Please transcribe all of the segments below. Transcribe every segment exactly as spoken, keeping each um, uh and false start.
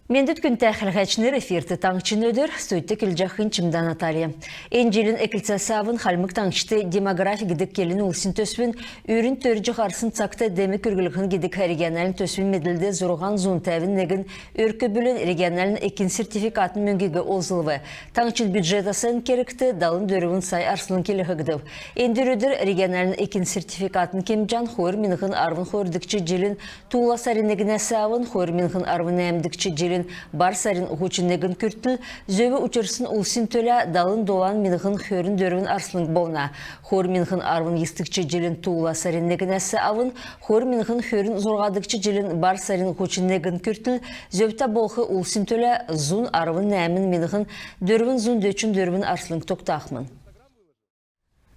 Мендвт, күндтә хәләһәчнр! Эфирт «Таңһчин өдр», студьд келҗәхнь Чимдә Наталья. Эн җилин эклцәс авн Хальмг Таңһчд «Демографь» гидг келн улсин төсвин үрн төрҗ һарсн цагт дем күрглһн гидг региональн төсвин медлд зурһан зун тәвн негн өрк-бүл региональн экин сертификатын мөңгиг олзлв. Таңһчин бюджетас эн кергт далн дөрвн сай арслң йилһгдв. Эндр өдр региональн экин сертификатын кемҗән хойр миңһн арвн хойрдгч җилин туула сарин негнәс авн хойр миңһн арвн нәәмдгч җилин бар сарин һучн негн күртл зөв учрсн улсин төлә далн долан миңһн хөрн дөрвн арслң болна. Хойр миңһн арвн йисдгч җилин туула сарин негнәс авн хойр миңһн хөрн зурһадгч җилин бар сарин һучн негн күртл зөвтә болх улсин төлә зун арвн нәәмн миңһн дөрвн зун дөчн дөрвн арслң тогтахмн.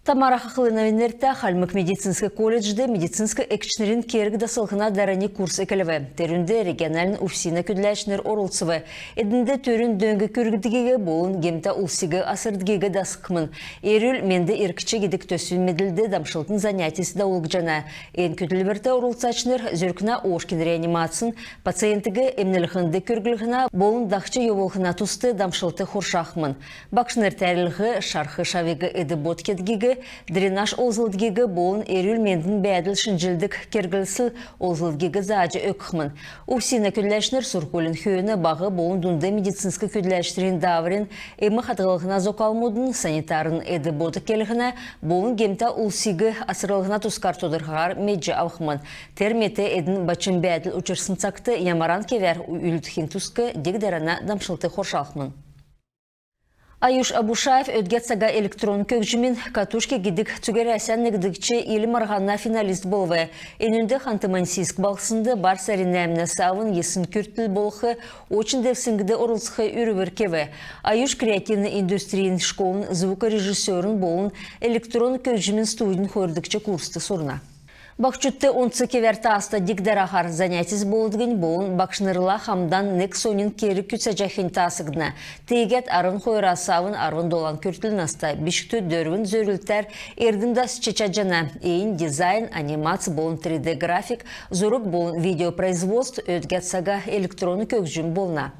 Тамара Хахлыновин нертә Хальмг медицинск колледжд медицинск эгчнрин керг даслһна дарани курс эклв. Терүнд региональн УФСИН-ә көдләчнр орлцв. Эднд түрүн дөң күргдгиг болн гемтә улсиг асрдгиг дасхмн. «Эрүл-менд иргч» гидг төсвин медлд дамшлтын занятьс давулгдҗана. Эн көдлврт орлцачнр зүркнә-оошкин реанимацин, пациентиг эмнлһнд күрглһнә болн дахҗ йовулһна туст дамшлт хоршахмн. Багшнр тәрлһ, шарх-шавиг эд-бод кедгиг, дренаж олзлдгиг болн эрүл-мендин бәәдл шинҗлдг керглсл олзлдгиг зааҗ өгхмн. УФСИН-ә көдләчнр сурһулин хөөн баһ болн дунд медицинск көдләчнрин дааврин, эм хадһллһна зокалмудын, санитарн эд-бод келһнә болн гемтә улсиг асрлһна тускар тодрхаһар медҗ авхмн. Тер мет эдн бачм бәәдл учрсн цагт ямаран кевәр үүлдхин туск диг-дарана дамшлт хоршалхмн. Аюш Абушаев өдгә цага электрон көгҗмин «Катушки» гидг цуг Әрәсән негдгч ил марһана финалист болв. Энүнд Ханты-Мансийск балһснд бар сарин нәәмнәс авн йисн күртл болх очн девсңгд орлцх үрвр кев. Аюш креативн индустрин школын звукорежиссерин болн электрон көгҗмин студин хойрдгч курст сурна. Баһчудт онц кевәр тааста диг-дараһар занятьс болдгнь болн багшнрла хамдан нег соньн керг күцәҗәхнь таасгдна. Тегәд арвн хойрас авн арвн долан күртл наста бичкдүд дөрвн зөрлтәр эрдм дасч чадҗана. Эн дизайн, анимац болн три дэ график, зург болн видеопроизводств, өдгә цага электрон көгҗм болна.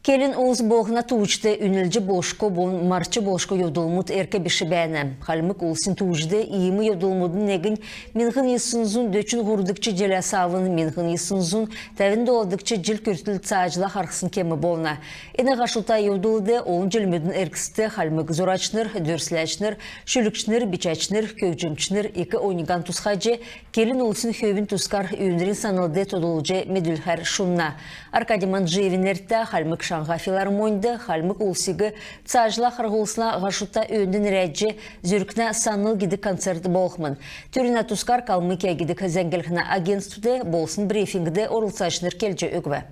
Келн улс болһна тууҗд үнлҗ болшго болн мартҗ болшго йовдлмуд эрк биш бәәнә. Хальмг улсин тууҗд иим йовдлмудын негнь миңһн йисн зун дөчн һурвдгч җиләс авн миңһн йисн зун тәвн доладгч җил күртл цааҗла харһсн кем болна. Эн һашута йовдлд олн җилмүдин эргцд хальмг зурачнр, дүрсләчнр, шүлгчнр, бичәчнр, көгҗмчнр ик оньган тусхаҗ, келн улсин хөвин тускар үйнрин санлд тодлҗ медүлхәр шунна. Аркадий Манджиевин нертә Хальмг шаңһа филармоньд хальмг улсиг цааҗла харһулсна һашута өөнд нерәдҗ «Зүркнә санл» гидг концерт болхмн. Терүнә тускар «Калмыкия» гидг зәңгллһнә агентствд болсн брифингд орлцачнр келҗ өгв.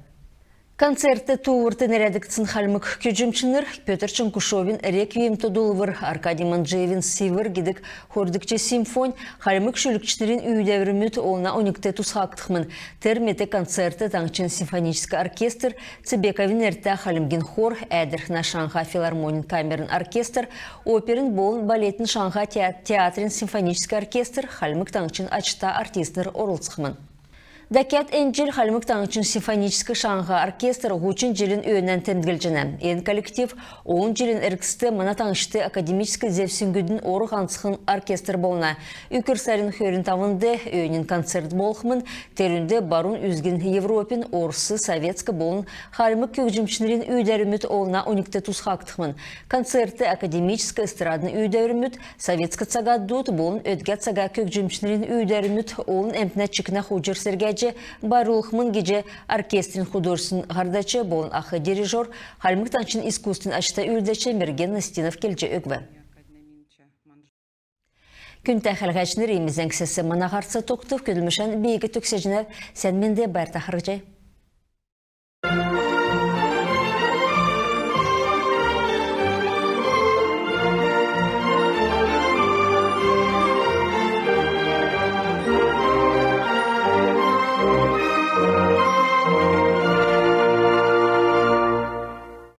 Концертд тууврт нерәдгдсн хальмг көгҗмчнр Пётр Чонкушовин «Реквием» тодлвр, Аркадий Манджиевин «Сивр» гидг хойрдгч симфонь, хальмг шүлгчнрин үүдәврмүд олна оньгт тусхагдхмн. Тер мет концертд таңһчин симфоническ оркестр, Цебековин нертә Хальмгин хор, Әәдрхнә шаңһа филармонин камерн оркестр, оперн болн балетн шаңһа теа-, театрин симфоническ оркестр, Хальмг Таңһчин ачта артистнр орлцхмн. Дәкәд эн җил Хальмг Таңһчин симфоническ шаңһа оркестр һучн җилин өөнән темдглҗәнә. Эн коллектив олн җилин эргцд мана таңһчд академическ зевсгүдин ор һанцхн оркестр болна. Үкр сарин хөрн тавнд өөнин концерт болхмн. Терүнд барун үзгин Европин, орс, советск болн хальмг көгҗмчнрин үүдәврмүд олна оньгт тусхагдхмн. Концертд академическ, эстрадн үүдәврмүд, советск цага дуд болн өдгә цага көгҗмчнрин үүдәврмүд олн әмтнә чикнә хуҗр сергәҗ байрлулхмн гиҗ оркестрин художественн һардач болн ах дирижер, Хальмг Таңһчин искусствин ачта үүлдәч Мерген Настинов келҗ өгв. Күндтә хәләһәчнр, иим зәңгсәс мана һарц тогтв. Көдлмшән би төгсәҗәнәв. Сән менд, байрта харһий.